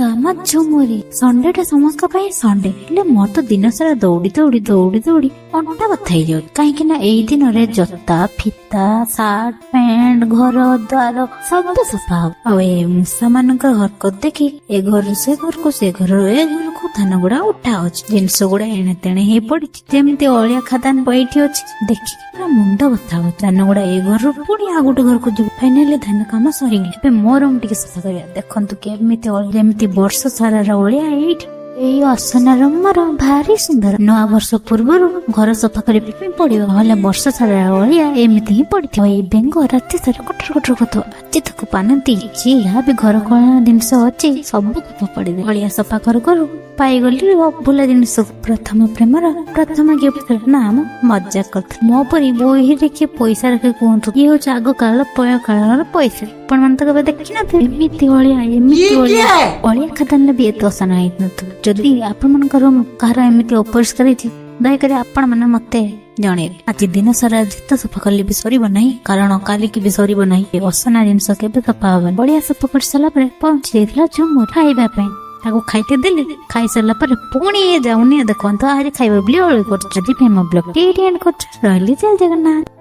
ଆମ ଝୁମୁରି। ସଣ୍ଡେଟା ସମସ୍ତଙ୍କ ପାଇଁ ସଣ୍ଡେ, ହେଲେ ମୋର ତ ଦିନ ସାରା ଦୌଡ଼ି ଦୌଡ଼ି ଦୌଡ଼ି ଦୌଡ଼ି ଅଣ୍ଟା ବଥା ହେଇଯାଉଛି। କାହିଁକି ନା ଏଇ ଦିନରେ ଜୋତା, ଫିତା, ସାର୍ଟ, ପ୍ୟାଣ୍ଟ, ଘର ଦ୍ୱାର ସବୁ ସଫା ହବ। ଆଉ ଏ ମୂଷା ମାନଙ୍କର ହରକତ ଦେଖି ଏ ଘରୁ ସେ ଘରକୁ, ସେ ଘରରୁ ଏ ଘରକୁ ଧାନ ଗୁଡା ଉଠା ହଉଛି। ଜିନିଷ ଗୁଡା ଏଣେ ତେଣେ ହେଇ ପଡିଛି, ଯେମିତି ଅଳିଆ ଖାଦାନ ଏଇଠି ଅଛି। ଦେଖିକି ପୁରା ମୁଣ୍ଡ ବଥା ହଉଛି। ଧାନ ଗୁଡା ଏ ଘରରୁ ପୁଣି ଆଉ ଗୋଟେ ଘରକୁ ଯିବ। ଫାଇନାଲି ଧାନ କାମ ସରିଗଲା। ଏବେ ମୋ ରୁମ୍ ଟିକେ ସଫା କରିବା। ଦେଖନ୍ତୁ କେମିତି ଅଳିଆ, ଯେମିତି ବର୍ଷ ସାରାର ଅଳିଆ ଏଇଠି। ଏଇ ଅସନା ରୁମ୍ ମୋର ଭାରି ସୁନ୍ଦର। ନୂଆ ବର୍ଷ ପୂର୍ବରୁ ଘର ସଫା କରିବା ପାଇଁ ପଡିବ, ନହେଲେ ବର୍ଷ ସାରା ଅଳିଆ ଏମିତି ହିଁ ପଡିଥିବ। ଏଇ ବେଙ୍ଗ ରାତି ସାରା କଟର କଟର କରୁଥିବ। ଆଜି ତାକୁ ପାନ ଦେଇଛି, ଯାହା ବି ଘର କଳା ଜିନିଷ ଅଛି ସବୁକୁ ଫୋପାଡ଼ି ଦେ। ଅଳିଆ ସଫା କରୁ କରୁ ପାଇଗଲି ଅଭୁଲା ଜିନିଷ, ପ୍ରଥମ ପ୍ରେମର ପ୍ରଥମ ଗିଫ୍ଟ। ନା ମ, ମଜା କରୁଥିଲି। ମୋ ପରି ବହିରେ କିଏ ପଇସା ରଖେ କୁହନ୍ତୁ? ଇଏ ହଉଛି ଆଗ କାଳର ପୟ କାଳର ପଇସା। ଆପଣ ମାନେ ତ କେବେ ଦେଖିନଥିବେ ଏମିତି ଅଳିଆ, ଏମିତି ଅଳିଆ। ଅଳିଆ ଖାଦାନରେ ବି ଏତେ ଅସନା ହେଇନଥିବ। ଯଦି ଆପଣମାନଙ୍କର କାହାର ଏମିତି ଅପରିଷ୍କାର ହେଇଛି, ଦୟାକରି ଆପଣ ମାନେ ମତେ ଜଣେଇବେ। ଆଜି ଦିନ ସାରା ଯେତେ ସଫା କଲେ ବି ସରିବ ନାହିଁ, କାରଣ କାଲିକି ବି ସରିବ ନାହିଁ। ଏ ଅସନା ଜିନିଷ କେବେ ସଫା ହବନି। ଅଳିଆ ସଫା କରି ସାରିଲା ପରେ ପହଞ୍ଚି ଯାଇଥିଲା ଝୁମୁର ଖାଇବା ପାଇଁ। ତାକୁ ଖାଇତେ ଦେଲି। ଖାଇସାରିଲା ପରେ ପୁଣି ଇଏ ଯାଉନି। ଦେଖନ୍ତୁ, ଆହୁରି ଖାଇବ ବୋଲି ଅଳି କରୁଛି। ଆଜି ପାଇଁ ମୋ ବ୍ଲଗ ଏଇଠି ଏଣ୍ଡ କରୁଛି। ରହିଲି, ଜୟ ଜଗନ୍ନାଥ।